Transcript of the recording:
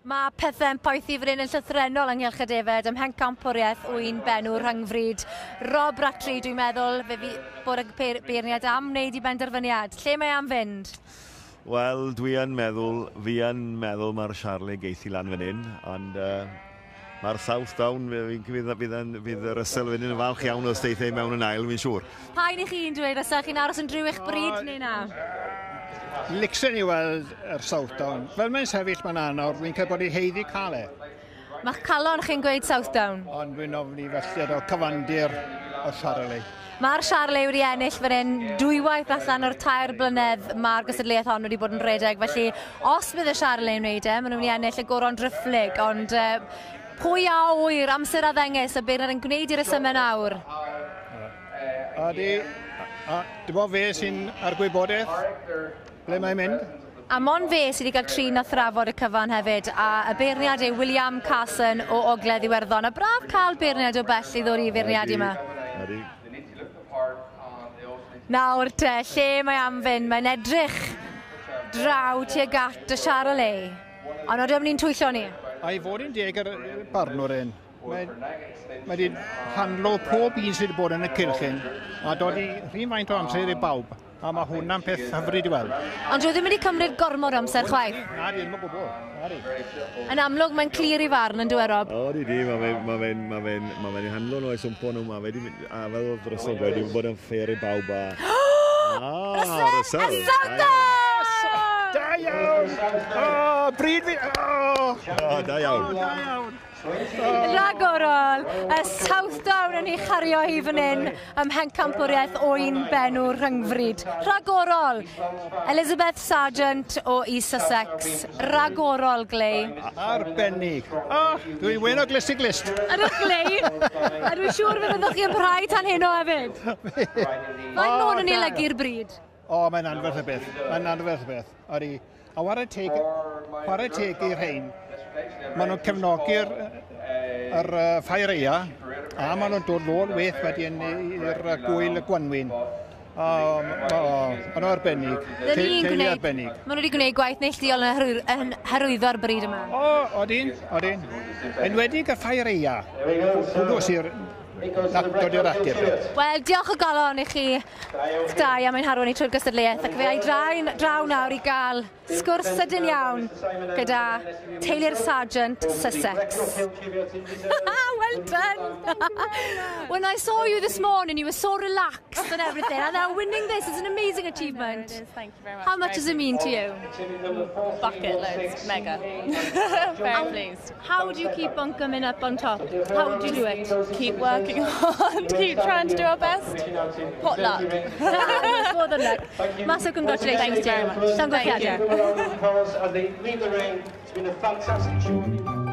Mae pethau'n poethi fan hyn yn llythrennol ynghylch y defed ym mhencampwriaeth ŵyn benw rhyngfrid. Rob Rattray, dwi'n meddwl, fe fi bod y beirniad am wneud i benderfyniad. Lle mae am fynd? Wel, dwi yn meddwl, fi yn meddwl mae'r Charolais geith i lan fan hyn, ond mae'r South Down, fydd y Russell fan hyn yn falch iawn os deith ei mewn yn ail, fi'n siŵr. Pa un i chi'n dweud, Russell, chi'n aros yn driw eich bryd neu na? Licsen i weld yr South Down. Fel mae'n sefyll ma'n nawr, fi'n cael bod i haeddu cael e. Mae'ch calon chi'n gweud South Down? Ond dwi'n ofni felly o cyfandir y Charolais. Mae'r Charolais wedi ennill fan hyn dwywaith allan o'r 3 blynedd mae'r gystadleuaeth hon wedi bod yn rhedeg. Felly, os bydd y Charolais yn wneud e, maen nhw'n mynd i ennill y goron driphlyg. Ond pwy a ŵyr, amser a ddengys, y beirniad yn gwneud i'r resymau nawr. Ydy, a dim ond fe sy'n ar gwybodaeth, ble mae'n mynd. A mon fe sydd wedi cael trin a thrafod y cyfan hefyd, a y beirniad yw William Carson o Ogledd Iwerddon. A braf cael beirniad o bell i ddod i feirniadu yma. Ydy. Nawr te, lle mae am fynd? Mae'n edrych draw tuag at y Charolais. Ond oedden ni'n twyllo ni. A i fod yn deg ar barnwr un, mae wedi handlo pob un sydd wedi bod yn y cylchyn a dod i rhywun faint o amser i bawb. A mae hwnna'n peth hyfryd i weld. Ond dwi ddim wedi cymryd gormod o amser chwaith. Na, di, ddim o gwbl. Na, di. Yn amlwg mae'n clir i farn yn dyw e, Rob? O, di, mae fe'n handlo nhw o'i swmpo nhw, mae fe di, a fel oedd Russell wedi bod yn fair i bawb a... Ah, Russell! Y South Down! Da iawn! O, bryd fi... O! O, da iawn. Da iawn. Ragorol, y South Down yn ei chario hi fan hyn ym mhencampwriaeth ŵyn benw rhyngfrid. Ragorol, Elizabeth Sargent o East Sussex. Ragorol, Glei. Arbennig. O, dwi'n wyn o glust i glust. Ydych, Glei? A dwi'n siŵr fe fyddwch chi yn parhau tan heno hefyd. Faint maen nhw'n ei olygu'r bryd? O, mae'n anferth y beth. Mae'n anferth y beth. Ydy. A whare teg i'r rhain, maen nhw'n cefnogi'r yr, ffair aea, a maen nhw'n dod nôl weth wedyn i'r gwyl y gwanwyn. O, maen nhw arbennig. Dyn ni'n Teulu gwneud, arbennig. maen nhw wedi gwneud gwaith neilltuol yn hyrwyddo'r bryd yma. O, odyn, odyn. Enwedig y ffair aea. Hwnnw sy'n dod i'r ateb. Wel, diolch o galon i chi dau am ein harwain ni trwy'r gystadleuaeth ac fe ai draw nawr i gael sgwrs sydyn iawn gyda teulu'r Sargent Sussex. Well done! When I saw you this morning, you were so relaxed and everything, and now winning this is an amazing achievement. It is, thank you very much. How much does it mean to you? Bucket loads, mega. Very pleased. How do you keep on coming up on top? How do you do it? Keep working hard, keep trying to do our best. Pot luck. More than luck. Massive congratulations. Thank you very much. Llongyfarchiadau. As they leave the ring, it's been a fantastic journey.